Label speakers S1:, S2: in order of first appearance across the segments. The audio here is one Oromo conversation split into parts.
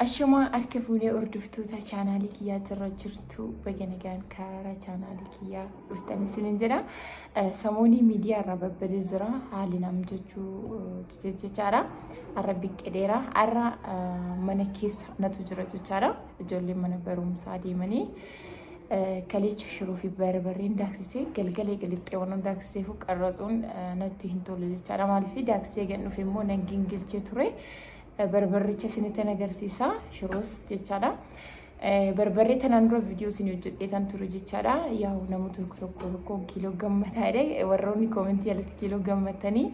S1: Ashamaa harka fuunee hordoftoota chaanaalii kiyyaa jirra jirtu baga nagaan karaa chaanaalii kiyyaa dhuftan isiniin jedha. Samoonii miidiyaa irraa babbadee jira haalli nam jechuu jechaadha. Har'a biqileera. Har'a mana keessa natu jira jechaadha. Ijoolleen mana barumsaa deemanii kalecha shiroo fi barbarreen daaksisee galgala eegalixxee waan daaksisee fi qarratsuun natti hin tolu jechaadha. Maaliif daaksisee gan dhufe immoo nan gingilchee ture. Barbarricha isinitti agarsiisa shiroos jechaadha. Barbarree tanaan dura viidiyoo isin hojjedhee kan ture jechaadha. Yaa'u namoota tokko tokko tokkoon kiiloo gammataa jedhe warroonni koomentii jalatti kiiloo gammatanii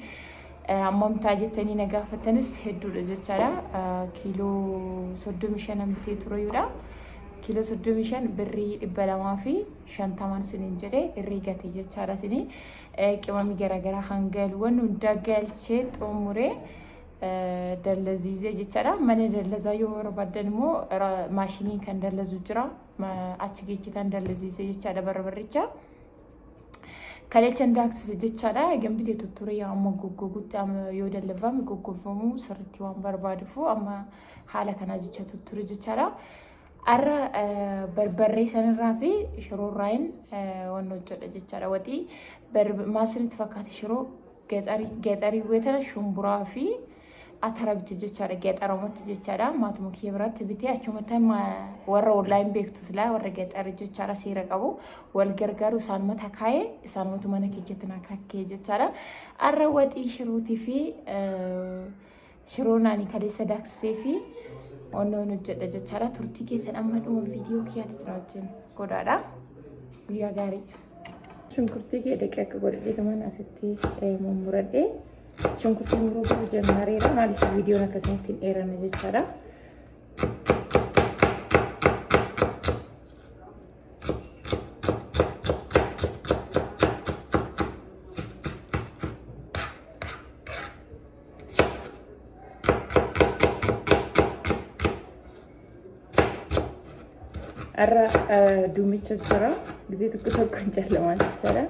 S1: hammamtaa jettanii na gaafatanis hedduudha jechaadha. Kiiloo 35 bitee tureyyuudha. Kiiloo 35 birrii 250 isiniin jedhe irrii gate jechaadha isinii. Qimamii garaagaraa hangaluuwwan hunda galchee xumuree dallaziizee jechaadha. Mana dallazaa yoo barbaadan immoo maashiniin kan dallazu jira. Achi geechitaan dallaziizee jechaadha barbarricha. Kalecha daaksise jechaadha. Egan bitee tutture yaa amma goggogutti amma yoo dallafame goggofamuu sirriitti waan barbaadufu amma haala kanaa jecha tutture jechaadha. Har'a barbarree sanarraa fi shiroorraayin waan hojjedha jechaadha. Waxii maal sirriitti fakkaata shiroo gaxarii weetana shumburaa fi atara bite jechaadha. Gaxaramatti jechaadha. Maatuma kee biratti bitee achumatti warra onlaayin beektu silaa warra gaxarii jechaadha seera qabu wal gargaaru isaanumata kaa'ee isaanumatu mana keessatti na kakkee jechaadha. Har'a waxii shirootii fi shiroon ani kaleessa daaksisee fi onnoon hojjedha jechaadha. Turtii keessan amma dhuma viidiyoo kiyyaatti na wajjin godhaadha. Guyyaa gaarii. Shunkurtii kee dhaqee akka godhadhee tuman asitti mummuradhee shunkurtii muruu garuu jammareera. Maaliif viidiyoon akkasumatti hin dheeranne jechaadha. Har'a duumicha jira. Gisee tokko tokko hin callamaa jechaadha.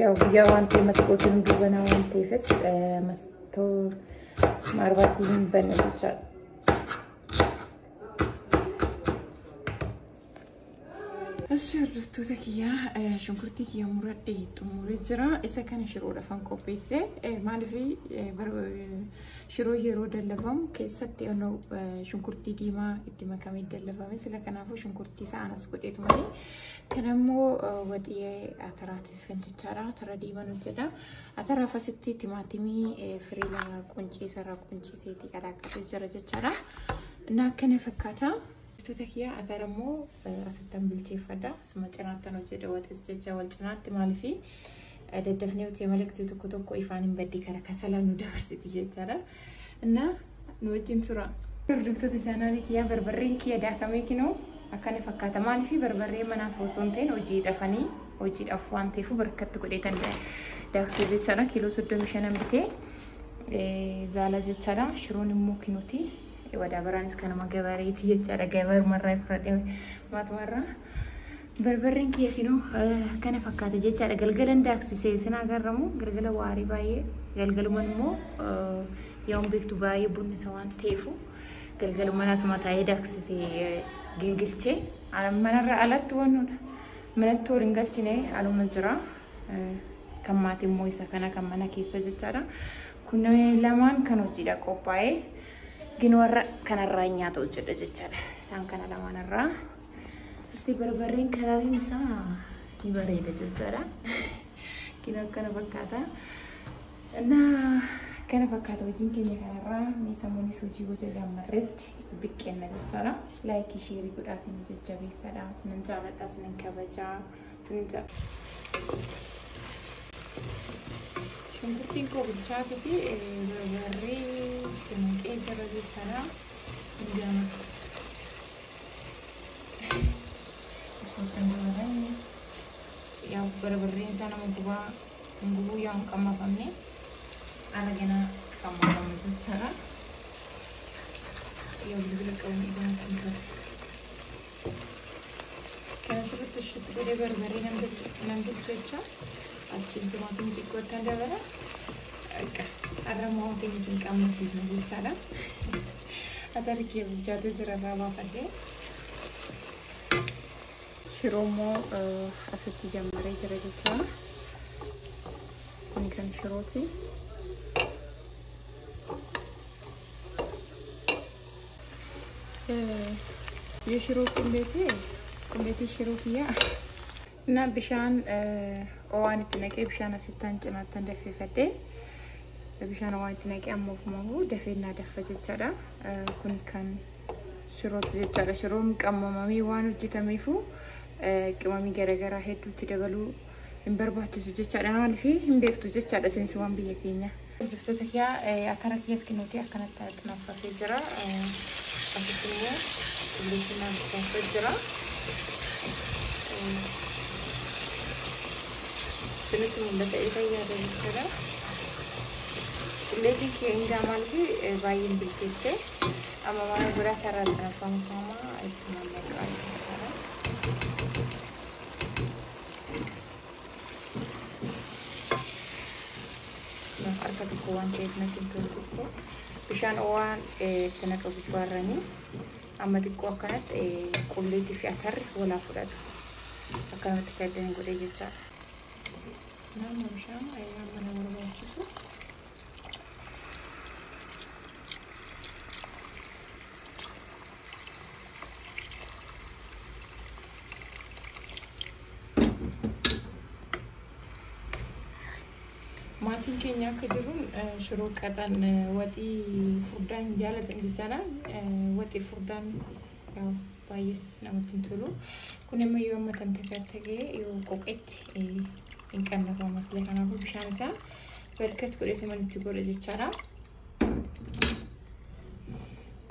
S1: Yaa guyyaa waan ta'e maskootiin hunduu banaa waan ta'eefis mastoo maarbaatiin hin banne jechaadha. Ashi hordoftoota kiyyaa shunkurtii kiyya muradhee xumuree jira. Isa kana shiroodhaaf qopheesse. Maaliif shiroo yeroo dallafamu keessatti shunkurtii diimaa itti makamee dallafame. Sila kanaafuu shunkurtii isaa anas godheetu malee. Kana immoo waxii ataraatiif jechaadha. Atara diimaan hojjedha. Ataraaf asitti timaatimii firii lama qunciisarraa qunciiseetii qadaaqatee jira jechaadha. Inni akkana fakkaata. Hordoftoota kiyyaa atara immoo asittan bilcheeffadha. Asuma cinaattan hojjedha waxis jecha wal cinaatti maaliif daddafnee hojii malee tokko tokko ifaan hin badde kara kasalaa nu dabarsiti jechaadha. Innaa nu wajjin tura. Hordoftoota chaanaalii kiyyaa barbarreen kiyya daakamee kinoo akkana fakkaata. Maaliif barbarree manaaf osoo hin ta'in hojiidhaafanii hojiidhaaf waan ta'eef barkatti godhee daaksee jechaadha. Kiiloo 35 bitee zaala jechaadha. Shiroon immoo kinuuti. Wadaabaraanis kanuma gabareeti jechaadha. Gabarumarraa fudhadhee maatumarraa. Barbarreen kiyya kinoo akkana fakkaata jechaadha. Galgalan daaksisee isin agarramu galgala waarii baay'ee galgaluman immoo yaa'uun beektu baay'ee bunnisa waan ta'eefu galgaluman asuma taa'ee daaksisee gingilchee manarra alatti wannuudha. Manatti horiin galchine aluma jira. Kan maatii immoo isa kana kan mana keessa jechaadha. Kun lamaan kan hojiidha qophaa'ee. Gin warra kanarraa nyaata hojjedha jechaadha. Isaan kana lamaanirraa. Isti barbarreen karariin isaa ni bareeda jechaadha. Gin akkana fakkaata. Innaa akkana fakkaata hojiin keenya kanarraa meeshaawwanis hojii gocha jammarreetti biqqeenna jechaadha. Laayikii sheerii godhaatiin jajjabeessadha. Isinin jaaladha, isinin kabajaa, isinin jaaladha. Shunkurtiin koo bilchaatee fi barbarree naqee jira jechaadha. Gama. Yaa barbarreen isaa nama gubaa hin gubuu yaa hin qammafamne argina qammafama jechaadha. Yaa bilbila qabu idaan kan qabu. Kana sirriitti ishitti godhee barbarree nan bilcheecha. Achiin timaatimii xiqqootti dabala. Har'a immoo wanti nuti hin qabne jechaadha. Atarri kiyya bilchaatee jira irraa baafadhee. Shiroo immoo asitti jammaree jira jechuudha. Kun kan shirooti. የሽሮ ቁሌቴ ሽሮ kiyya እና bishaan waan itti naqee bishaan asittaan cinaattan danfifadhee bishaan waan itti naqee amma ofumaafuu dafee naa daffa jechaadha. Kun kan shirooti jechaadha. Shiroon qammamamee waan hojjetameefu qimamii garaagaraa hedduutti dabaluu hin barbaachisu jechaadha. Maaliif hin beektu jechaadha isinis waan biyya keenya. Hordoftoota kiyyaa atara kiyyaas kennuuti akkanatti xinaaffatee jira. Asitti immoo qulleetti naaf xinaaffatee jira. Isinitti mul'ata isa yaada jechuudha. Qulleettiin kiyya hundaa maaliif baay'een bilcheesse amma waan biraa sarara xinaaffamu itti mallaqaa jechuudha. Harka tokko waan ta'eef natti hin tolu xiqqoo bishaan waan itti naqa gubbaarranii amma xiqqoo akkanatti qulleettii fi atarri walaa fudhatu akkanumatti gaddeen godhee jechaadha. Nama bishaan amma nama barbaachisu. Maatiin keenya akka jiruun shiroo qaxan waxii furdaan hin jaalatan jechaadha. Waxii furdaan baay'ees namatti hin tolu. Kun immoo yoo amma tamtakattagee yoo qoqetti hin qannafama malee kanaafuu bishaan isaa barkat godhee manitti godha jechaadha.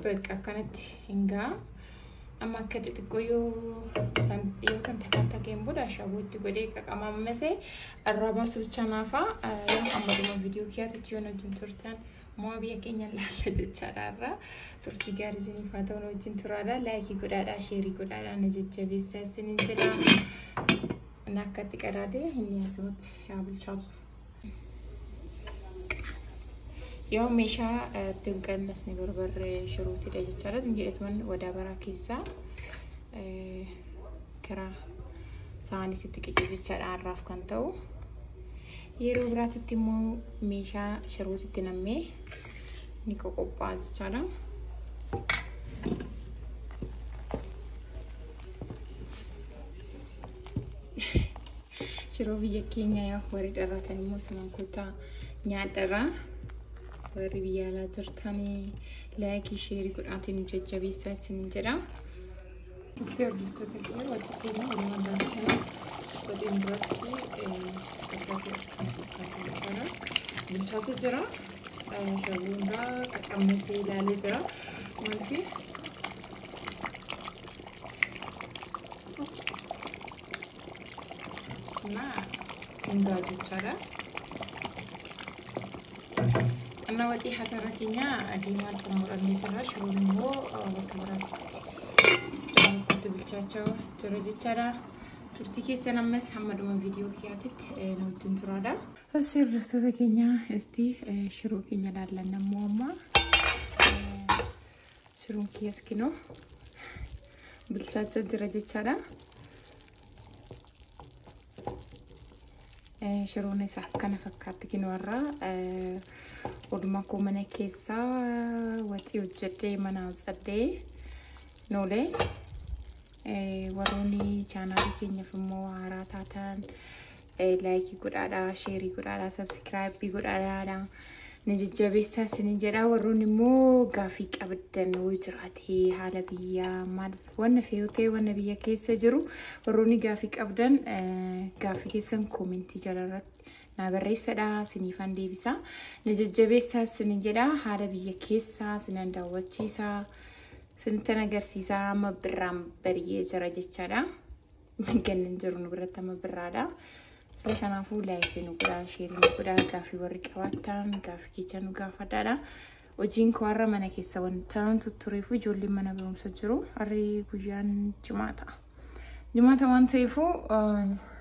S1: Bakka akkanatti hin ga'a. Amma akka xixiqqoo yoo tamtakattageen booda ashaboo itti godhee qaqamammasee irraa baasu bicha naafa. Amma dhuma viidiyoo kiyyaatti yoo wajjin turtan moo biyya keenya laalla jechaadha irraa turtii gaarii isiniif haa ta'u wajjin turaadha. Laayikii godhaadha, sheerii godhaadha, na jajjabeessaa isiniin jedha. Inni akkatti qadaadee inni asumatti yaa bilchaatu. Yoo meeshaa ittiin qannasni barbarree shirootidha jechaadha. Jedhetuman wadaabaraa keessaa karaa saaniitti qice jechaadha har'aaf kan ta'u. Yeroo biraatitti immoo meeshaa shirootitti nammee ni qoqophaa'a jechaadha. Shiroo biyya keenya yaa warri dharratan immoo siman kottaa nyaadharraa. Warri biyya alaa jirtanii laayikii sheerii godhaatiin nu jajjabeessaa isiniin jedha. Mustee hordoftoota keenya waxii keenya walumaa galatti waxiin duratti jechaadha. Bilchaatee jira. Shabuu hundaa qaqqabmeessee ilaalee jira. Maaliif hundaa jechaadha. እና waxii hatara keenya diimaa xumuramee jira. Shiroon immoo bakka biraatti cinaatti bilchaachaa jira jechaadha. Turtii keessan ammas hamma dhuma viidiyoo kiyyaatitti na wajjin turaadha. Asii hordoftoota keenya isti shiroo keenya ilaallan ammoo amma shiroon kiyyas kinoo bilchaachaa jira jechaadha. Shiroon isaa akkana fakkaatti kinoo irraa oolmaa koo mana keessaa waxii hojjedhee mana tsaddee noolee warroonni chaanaalii keenyaaf immoo haaraa taatan laayikii godhaadhaa, sheerii godhaadhaa, sabskiraayibii godhaadhaa. Na jajjabeessaa isiniin jedha. Warroonni immoo gaaffii qabdan yoo jiraate haala biyyaa maal wanna fe'u ta'e wanna biyya keessa jiru warroonni gaaffii qabdan gaaffii keessan koomentii jalarratti na barreessadha isiniifan deebisa. Na jajjabeessaa isiniin jedha. Haala biyya keessaa isinan daawwachiisaa isinittan agarsiisaa. Amma birraan bari'ee jira jechaadha. Ganni hin jiru nu biratti amma birraadha. Sila kanaafuu laayikii nu godhaa, sheerii nu godhaa, gaaffii warri qabaattan gaaffii keessa nu gaafadhaadha. Hojiin koo har'a mana keessa wanta tuttureef ijoolleen mana barumsa jiru. Har'i guyyaan jimaata. Jimaata waan ta'eef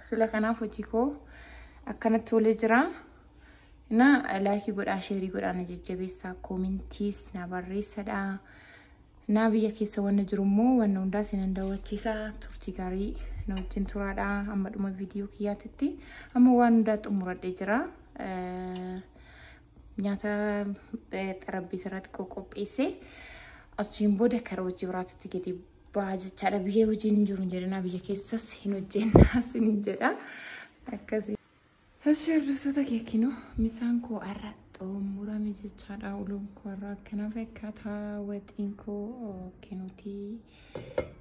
S1: sila kanaaf hojii koo akkanatti tolee jira. Na laayikii godhaa, sheerii godhaa, na jajjabeessaa, koomentiis na barreessadha. Naa biyya keessa wanna jiru immoo wanna hundaa isinan daawwachiisa. Turtii gaarii na wajjin turaadha. Amma dhuma viidiyoo kiyyaatitti amma waan hundaa xumuradhee jira. Nyaata xarabbeessa irratti qopheesse. Achiin booda karaa hojii biraatitti gadi ba'a jechaadha. Biyya hojiin hin jiru hin jedhina, biyya keessas hin hojjennaa isiniin jedha. Akkasii. Eshi hordoftoota keekino misaan koo har'a xumurame jechaadha. Uluun koo har'a akkana fakkaata. Waxiin koo kinuutii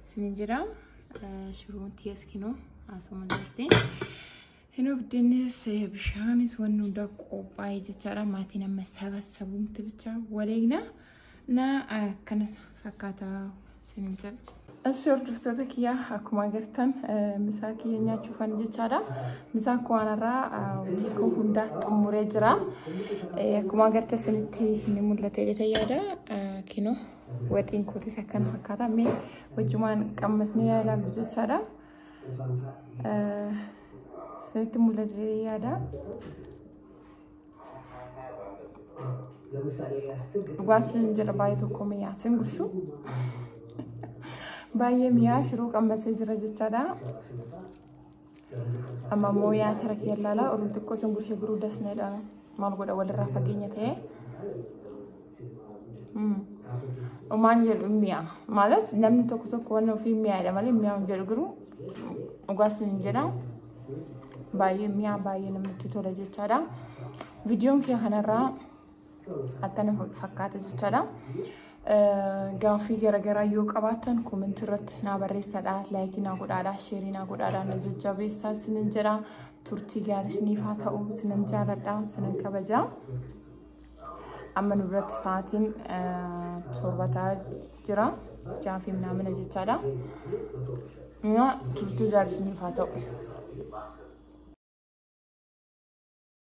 S1: isiniin jedha. Shiroon tiyas kinoo asuma jirti. Hinoo biddeenis bishaanis wanni hundaa qophaa'ee jechaadha. Maatiin amma saba sabumti bicha waleegna. Na akkana fakkaata isiniin jedha. Eshi hordoftoota kiyyaa akkuma agartan misaa kiyya nyaachuufan jechaadha. Misaan koo har'aa hojii koo hundaa xumuree jira. Akkuma agartan isinitti ni mul'ata jedhee yaada. Kinoo waxiin kootis akkana fakkaata. Mee wajjumaan qammasnee yaa ilaallu jechaadha. Isinitti mul'ata jedhee yaada. Dhugaan isin jedha baay'ee tokko mi'aa isin gurshu. Baay'ee mi'aa shiroo qammasee jira jechaadha. Amma immoo nyaata rakkee ilaalaa oduun xiqqoo isin gurshe giruu dasneedha. Maal godha walirraa fageenya ta'e. Maal jedhu mi'a. Maalas namni tokko tokko waan ofii mi'aadha malee mi'aa hin jedhu garuu dhugaa isin jedha. Baay'ee mi'aa baay'ee namatti tola jechaadha. Viidiyoon kee kanarraa akkana fakkaata jechaadha. Gaaffii garaagaraa yoo qabaattan koomentii irratti naa barreessadha. Laayikii naa godhaadha. Sheerii naa godhaadha. Na jajjabeessaa isinin jedha. Turtii gaarii isiniif haa ta'u. Isinan jaaladha. Isinan kabaja. Amma nu biratti sa'aatiin 7 ta'aa jira. 6 fi naamina jechaadha. Turtii gaarii isiniif haa ta'u.